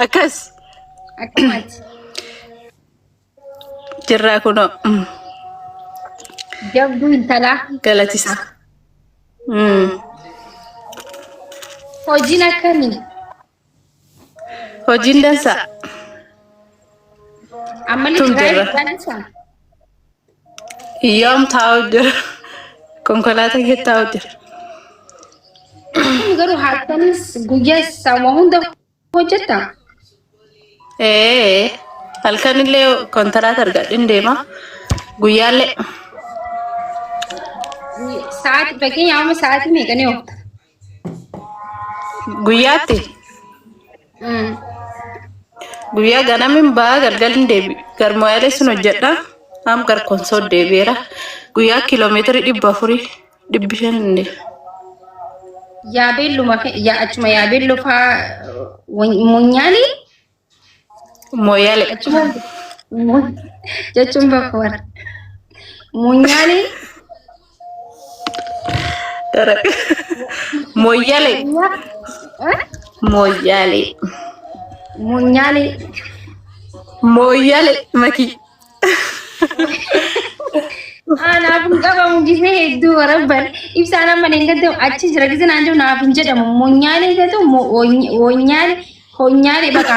Akkas. Akkumaati. Jirraa kunoo. Jabduu intalaa. Galatisa. Hojiin akkamii? Hojiin dansa. Ammallee Tum drive jirra. dansa. Yoom taa'u jira. Konkolaataa kee taa'u jira. Kun garuu halkanis guyyaas sama hunda hojjetta. Ee halkanillee kontiraata argadhin deema. Guyyaallee Sa'aatii fakkeenyaaf amma sa'aatii meeqa ni oofta? Guyyaatti guyyaa ganamin ba'a galgalin deebi. Garmooyaalee sun hojjedha. Am gar konsoo deebi'eera. Guyyaa kiiloomeetirii 400 500 hin deema. Yaabeelluma yaa achuma yaabeelloo faa munyaalii Mooyyaale. Achuma jechuun bakka warra. Munyaalee. Daraq. Mooyyaale. Mooyyaale. Munyaalee. Mooyyaale makii. Anaaf hin qabamu gisee hedduu warabban. Ibsaan amma hin gaddamu achi jira gisee naan jiru naaf hin jedhamu. Munyaalee jedhu wonyaalee honyaalee bakka.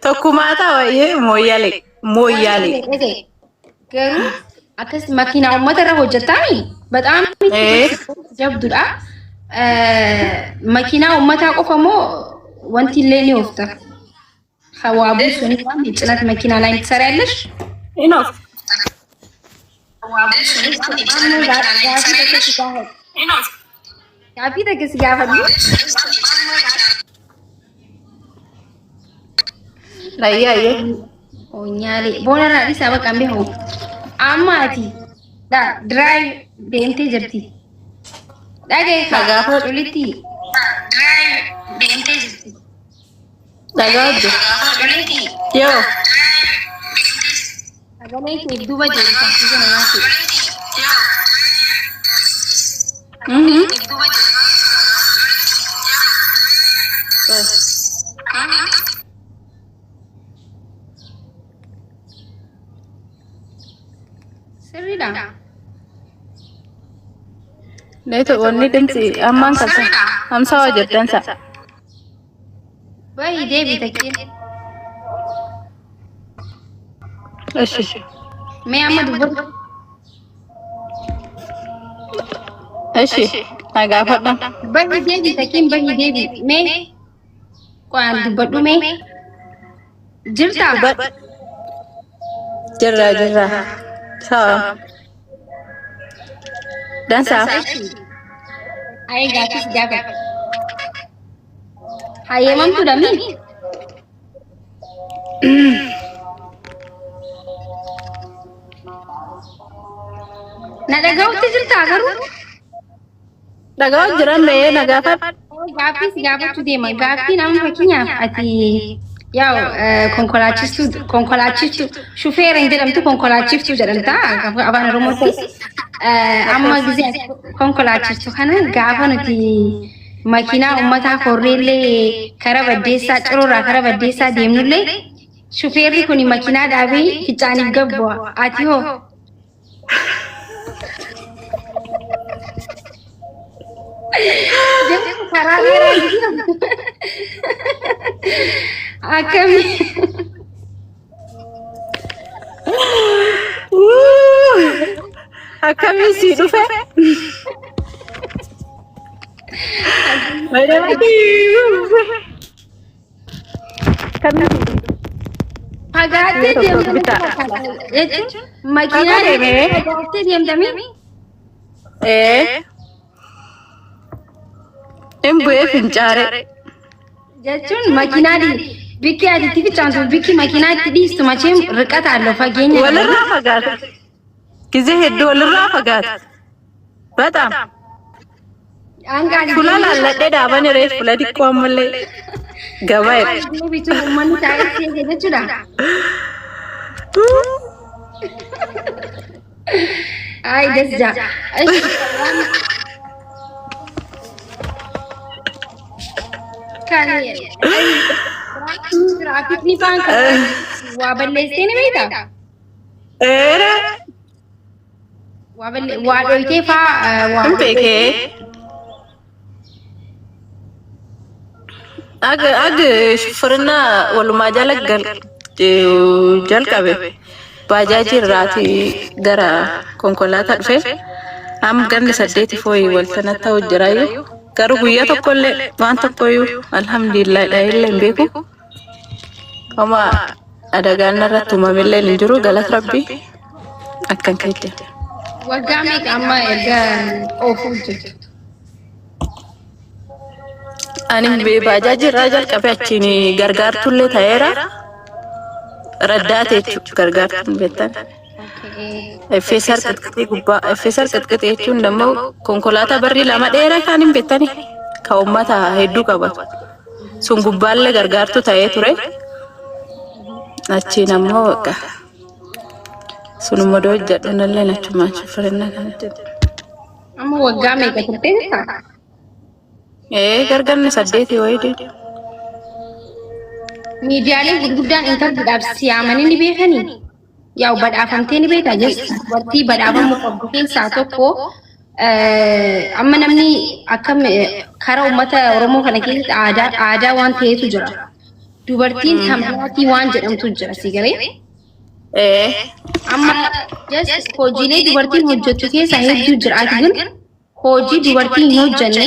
Tokkumaa ta'a baay'ee mooyyaale. Mooyyaale. Garuu akkas makiinaa uummata irra hojjettaani bataam jabduudha. Makiinaa uummataa qofa moo wanti illee ni oofta? Hawaa buusuun waan ጭነት መኪና ላይ ትሰሪያለሽ? Inoof. Gaaffii takka si gaafadhu. Ayyee ayyee. Onyaalee boonarraa dhiisaa bakka hin beeku. Amma ati diraayi deemtee jirti. Dhagaye Nagaafadhu. culitti diraayi deemtee jirti. Dhagaa hojje. Yoo. Sagalee kee duuba deebisa. Ija namaa kee. Sirriidha. Neetu wanni dimtsi ammaan kasa. Hamsaa hojjettansa. Bahi deebi takkee. Eshi. Mee amma dubbadhu. Eshi. Na gaafadha. Bahi deebi takkeen bahi deebi. Mee qo'aan dubbadhu mee. Jirtaa? Dubbadhu. Jirra jirra. Sawa. Dansaa. Ayee gaafis gaafadha. Hayyamamtuudha mii? Na dhaga'utti jirtaa garuu? Dhaga'u jiran mee na gaafadhu. Gaaffii si gaafachuu deema. Gaaffii nama fakkeenyaaf ati yaa'u konkolaachistuu konkolaachiftuu shufeera hin jedhamtu konkolaachiftuu jedhamta afaan Oromootti. Amma gisee ati konkolaachiftu kana gaafa nuti makiinaa uummataa korreellee kara baddeessaa ciroorraa kara baddeessaa deemnullee shufeerri kun makiinaa dhaabee fincaaniif gad bu'a. Ati hoo? Karaa dheeraa jira. Akkamii? Akkamii sii dhufe? Fagaattee deemta jechuun makiinaa Fagoo deemee. fagaattee deemtamii Ee. Hin bu'ee fincaare. Jechuun makiinaa bikki ati itti fincaantu bikki makiinaa itti dhiistu macheen riqata allo fageenya qaba. Walirraa fagaata. Gizee hedduu walirraa fagaata. Bataam. Hanga ati Fuula laalladhee dhaaban reef fuula xiqqoo ammallee gabaa jedha. deebitu uummanni taa'ee seese jechuudha. Ay das jaa. Kan tiraafikni faan kan waa balleessitee ni beektaa? Eera Waa balle waa dhoytee faa waa hin beekee. Ag ag shuffirinaa walumaa jala gal jalqabe baajaajii irraati gara konkolaataa dhufe. Amma ganni 8 fooyi waltana ta'u jiraayyuu. Garuu guyyaa tokkollee waan tokkoyyuu alhamdulillah dhahillee hin beeku. Homa adagaan narratti uumamillee hin jiru galata rabbii akkan keessa. Waggaa meeqa amma erga oofuu jirtu? Ani baajaajii irraa jalqabe achiin gargaartullee ta'eera. Raddaate jechuudha gargaartuun beektan. FSR qixqixee gubbaa FSR qixqixee jechuun immoo konkolaataa barrii lama dheeraa kan hin beektani kan uummata hedduu qabatu. Sun gubbaallee gargaartuu ta'ee ture. Achiin ammoo bakka sunuma hojjedhu nallee achumaan shuffirinna kan hojjedhu. Amma waggaa meeqa turtee jirta? Ee gargarni 8 wayii deemu. Miidiyaaleen gurguddaan intarviidhaaf si yaamanii ni beekanii? Yaa'u badhaafamtee ni beektaa? Just dubartii badhaafamuu qabdu keessaa tokko amma namni akkam karaa uummata Oromoo kana keessatti aadaa aadaa waan ta'etu jira. Dubartiin tambaatii waan jedhamtu jira si galee. Ee Amma just hojiilee dubartiin hojjettu keessaa hedduu jira. Ati kun hojii dubartiin hin hojjenne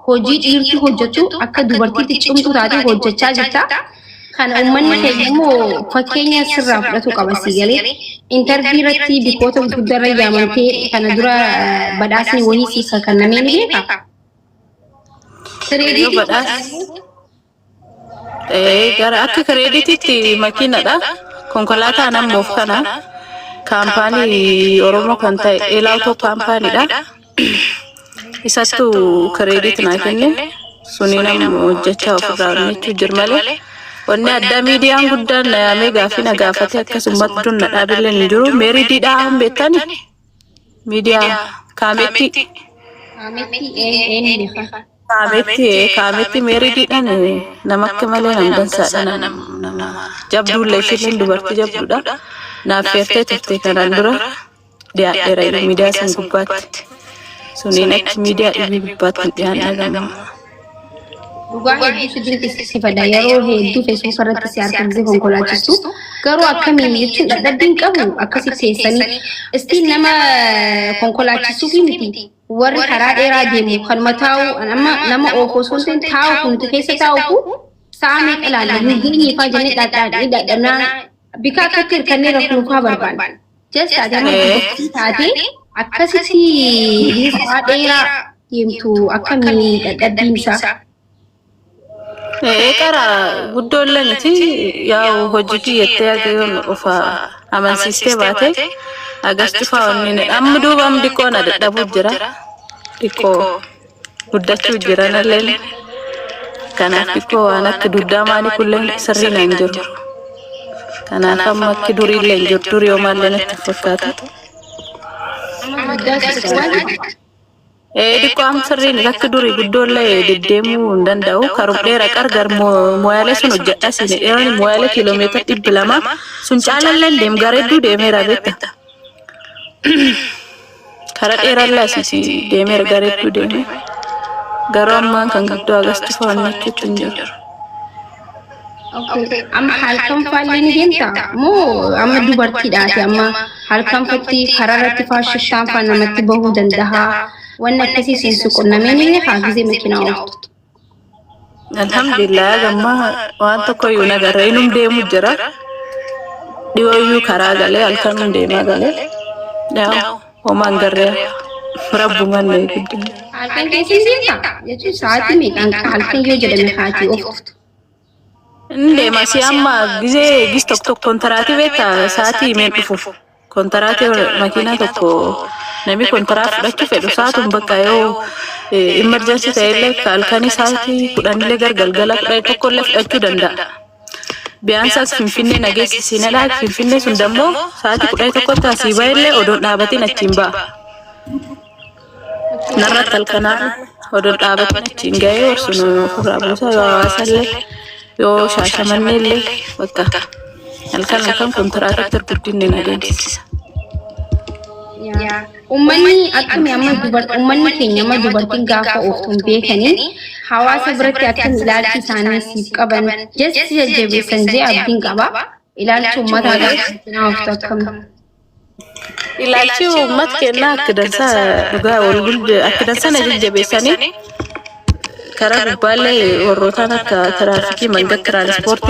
hojii dhiirtuu hojjettu akka dubartiitti cimtuu taatee hojjechaa jirta. Kana uummanni keenya immoo fakkeenya sirraa fudhatu qaba si galee. Interview irratti bikkoota gurguddaa yaamamtee kana dura badhaasni wayii siif kennamee ni beekaa? Yoo Kireeditii badhaas ee gara akka kireeditiitti makiinadha. Konkolaataan ammoof kana kaampaanii Oromoo kan ta'e Elaawtoo kaampaaniidha. Isattu kireedit naa kenne suniin ammoo hojjechaa ofirraa hojjechuu jir malee. Wanni addaa miidiyaan guddaan na yaamee gaafii na gaafate akkasumas dun na dhaabillee hin jiru. Meerii Diidhaa hin beektani? Miidiyaa Kaametti. Kaametti eenyu beekaa? Kaametti kaametti Meerii Diidhaan nama akka malee nam dansaadha. Nama jabduullee isheen dubartii jabduudha. Naaf feertee turte kanaan dura dhiyaadheera miidiyaa san gubbaatti. Suniin achi miidiyaa dhibii gubbaatti hin dhiyaanne gama. Dhugaa hedduu si dinqisiifadha. Yeroo hedduu Facebook irratti si argamtee konkolaachistu. Garuu akkamiin jechuun dadhabbiin qabu akkasitti teessanii. Istiin nama konkolaachisuuf miti. Warri karaa dheeraa deemu kanuma taa'u amma nama oofu osoo hin ta'in taa'u kun nuti keessa taa'u sa'a meeqa ilaalla nu geenye faa jennee dhadhaadhee dhadhabnaa bika akkatti hirkannee rafnu faa barbaanna. Just ati amma dubartii taatee akkasitti sa'a dheeraa deemtu akkamii dadhabbiin isaa? Ee qara guddoollee miti yaa'u hojii kiyyattee haga ofa amansiistee baate agas cufaa wanni amma duuba amma xiqqoo na dadhabuu jira xiqqoo guddachuu jira nalleen kanaaf xiqqoo waan akka dugdaa maanii kulleen sirrii na hin jiru kanaaf amma akki duriillee hin jiru durii homaallee natti hin fakkaatu. Amma guddaa sitti Ee xiqqoo amma sirriin lakki durii guddoollee deddeemuu hin danda'u. Karuma dheeraa qarqar moyaalee sun hojjedha siin dheeraan moyaalee kiiloomeetira 200 sun caalallee hin deemu gara hedduu deemeera beekta. Kara dheeraallee asii deemeera gara hedduu deeme. Garuu ammaan kan guddoo agas cufaannachuutti hin jiru. Okay. Amma halkan faallee ni deemta moo amma dubartiidhaati amma halkan fatti karaa irratti faa shiftaan faa namatti bahuu danda'a. Wanni akkasii siin si qunnamee ni beekaa gisee makiinaa ooftu. Alhamdulillah gamma waan tokko iyyuu nagarra inum deemu jira. Dhiyooyyuu karaa galee halkanum deemaa galee. Yaa homaan garree rabbumaan na eegudde. Halkan keessa ni deemta jechuun sa'aatii meeqaan halkan yoo jedhame haatii ooftu. Inni deema si amma gizee gis tokko tokko kontaraatii beektaa sa'aatii himeen dhufu. Kontaraatii makiinaa tokko namni kontaraa fudhachuu fedhu sa'aatun bakka yoo emergency ta'ellee halkanii sa'aatii 10llee gar galgala 11llee fudhachuu danda'a. Biyaansas Finfinnee na geessisiinadha. Finfinnee sun dammoo sa'aatii 11tti asii ba'ellee odoon dhaabatiin achiin ba'a. Narratti halkanaa Odoo dhaabatin achiin ga'ee warsun ofirraa buusa, yoo Hawaasallee yoo Shaashamanneellee, bakka halkan halkan kontiraatatti guddinni na deemsisa. Uummanni akkami amma uummanni keenya amma dubartiin gaafa ooftu hin beekanii, hawaasa biratti akkam ilaalchi isaanii siif qaban? Jessi jajjabeessan jee abdiin qaba. Ilaalchi uummataa gaafa ooftu akkam? Ilaalchi uummata keenyaa akka dansaa, dhugaa wal gulde akka dansaa na jajjabeessanii, karaa gubbaallee warrootaan akka tiraafikii, mangat tiraanispoortii.